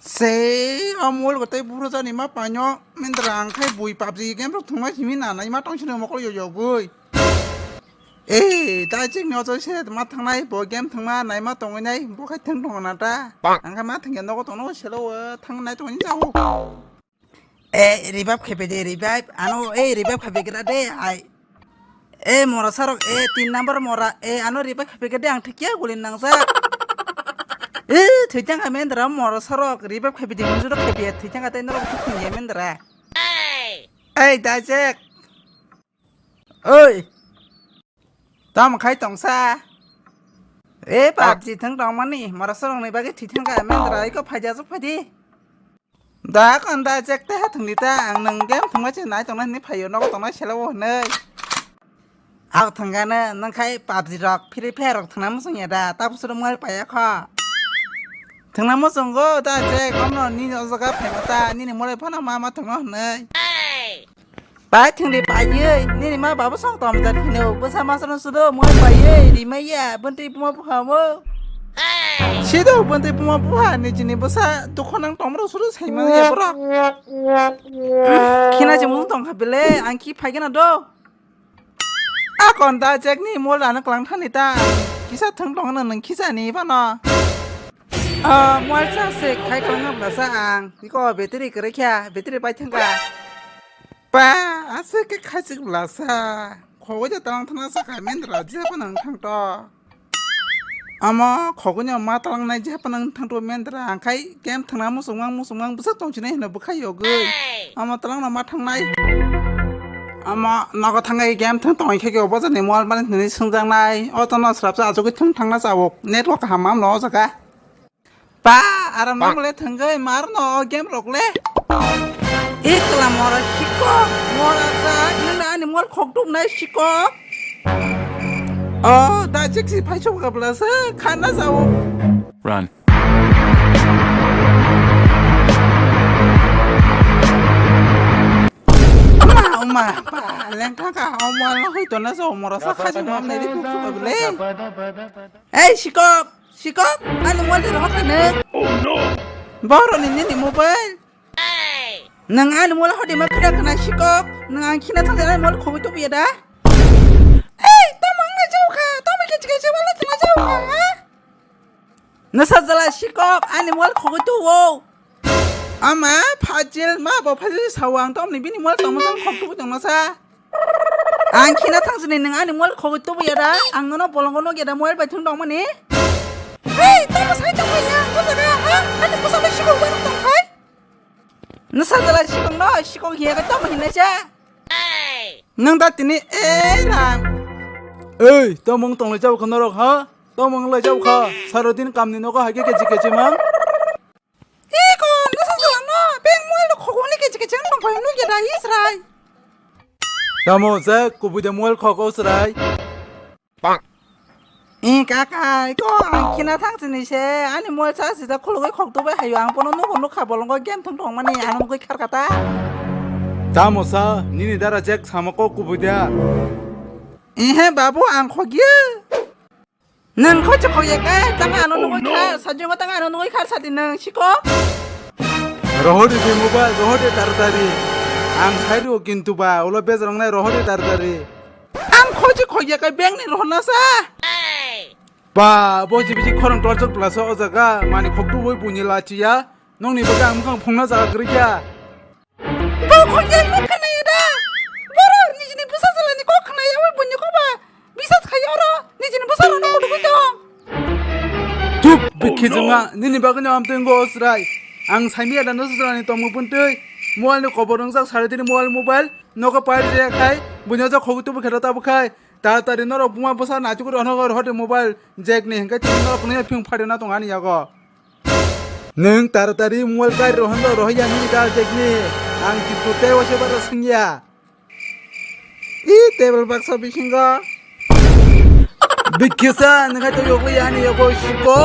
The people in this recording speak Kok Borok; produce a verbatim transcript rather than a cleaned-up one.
Se, o mol gotei buro jani ma panyo, mendra ang khai bui PUBG game rok thwngma simi na nai ma tong sini mokol yo yo bui. Eh, dai chik ni ojo se ma thangnai bo game thwngma nai ma tongwi nai bo khai thwng tong na ta. Ang khai ma thwngya nogo tong nogo selo thang nai tong ni jao. Eh, revive khepe de revive. Ano, eh, revive khepe gira de ai. Eh, mora sarok, eh, tin number mora, eh, ano revive khepe gira de ang thikya guli nangjak. Eh, thwitang ka mendra mora sarok revive khepe de mujuro khepe thwitang ka tei norok thik thwngya mendra. Eh, dajek. Oi. Tamo khai tongsa. E PUBG thang tongmani, mora sorong ni bagwi thithang ka mendra iko phaja sok phaji. Da kon da jek te ha thangni ta ang nang game thangma che nai tongna ni phayo nogo tongna sela wo nei. Ak thangana nang khai PUBG rok Free Fire rok thangna musung ya da ta busur mal paya kho. Thangna musung go da jek omno ni o jaga phaima ta nini mole phana ma ma thangna nei. Pai thwngri paiye, nini ma baba song tom jat hino, bwsa masano sudo, moi paiye, rimaiya, bwntwi buma buha mo. Sido bwntwi buma buha, nijini bwsa dukho nang tomro sudo saimanya borok. Khina je mung tongkha bele, ang ki phaigena do. Akon da jekni mol rano klang thani ta, kisa thwng tongno nang kisa ni bano. Ah, mol sa se khai klang bwsa ang, iko battery kere kya, battery pai thangka. Pa, ase ke khachik blasa. Khogoi da tang thana sa kha mendra je pa nang thang to. Ama khogoi nya ma talang nai je pa nang thang to mendra. Ang khai game thangna musung mang musung mang bwsa tong chinai hino bwkhai yogoi. Ama talang na ma thang nai. Ama nogo thangai game thang tong khe ke obo jani mol mani hini sung jang nai. O to no srap sa ajo ke thang thang na sa wok. Network kaham mam no o jaga. Pa, aram nang le thangoi mar no game rok le. Ikla mora sikok, mora sa, nila ani mol khok dum nai sikok. Oh, da jik si phai chok gabla sa, khana jao. Run. Ama, ama, pa, leng thang ka, ama, lo hoi to na jao, mora sa, khani mam nai di khuk suk gable. Ei, sikok. Sikok, ani mol de rohor kane. Boro ni nini mobile. Nang ani mol hodi ma khna khna sikok. Nang ang khina thang ani mol khoboi to biya da. Ei, to mang na jau kha. To me ke chike je wala thang jau kha. Na sa jala sikok, ani mol khoboi to wo. Ama phajil ma bo phajil sawang to ni bini mol to mo khok to na sa. Ang khina thangsini nang ani mol khogoi tubu yada, ang nono bolongo nog yada mobile bai thung dong mani. Hey, tamo sai tong ya, o jaga, ha? Ani bwsa bai sikok bai tong khai? Nasa jala sikok no, sikok hiya ka tamo hinai cha. Nang da tini, eh, ram. Ei, tamo tong le jabo khana rok, ha? Tamo le jabo kha, saro din kamni nogo hage keji keji mang. Iko, nasa jalang no, beng mobile no khogoni kechi kechi ang nongkhoi nugya da Israel. Tamo je kubui de mobile khok Israel. I kaka, iko ang khina thang sini se, ani mobile sa sida khulugui khok tubai hayo ang pono nugo nukha bolongo game thung thong mani ano nugui khar kata. Tamo sa, nini dara jek sama kok kubui da. Ihe babu ang khogya. Nang kho chukho ye kai, tang ano nugui kha, sajuma tang ano nugui kha, sadi nang siko. Rohori de mobile, rohori taratari. Ang sairu kintu ba, ulo bezrong nai rohori taratari. Ang kho chukho ye kai, beng ni rohna sa. Ba, bo jibi ji khorang torchok plasa o jaga, mani khok tu boi bunyi lachiya. Nong ni baga ang mukhang phungna jaga gri kya. Bo khonjai bo khwnaya da? Boro nijini bwsa jalani kok khwnaya, oi buini kok ba bisas khai oro nijini bwsa rano kudu kudu. Chup, bikhi jwnga, nini bagwino amtwi wngkha o chwrai. Ang saimaya da no chwraini tongmung phuntwi. Mobile ni kobor wngjak sari tini mobile, mobile. Nogo pair je khai, buino je khogu tubu khe rota bukhai. Taratari norok buma bwsa naitukri ono rohor de mobile. Jack ni hwnkhe tini norok nini phing phari na tong ani yago. Nwng taratari mobile gari rohon do rohya nini da Jack ni. Ang kintu tei waisa bara swngya. I table baksa bisingo. Bikhisa nang khai to yokli ani yoko shiko.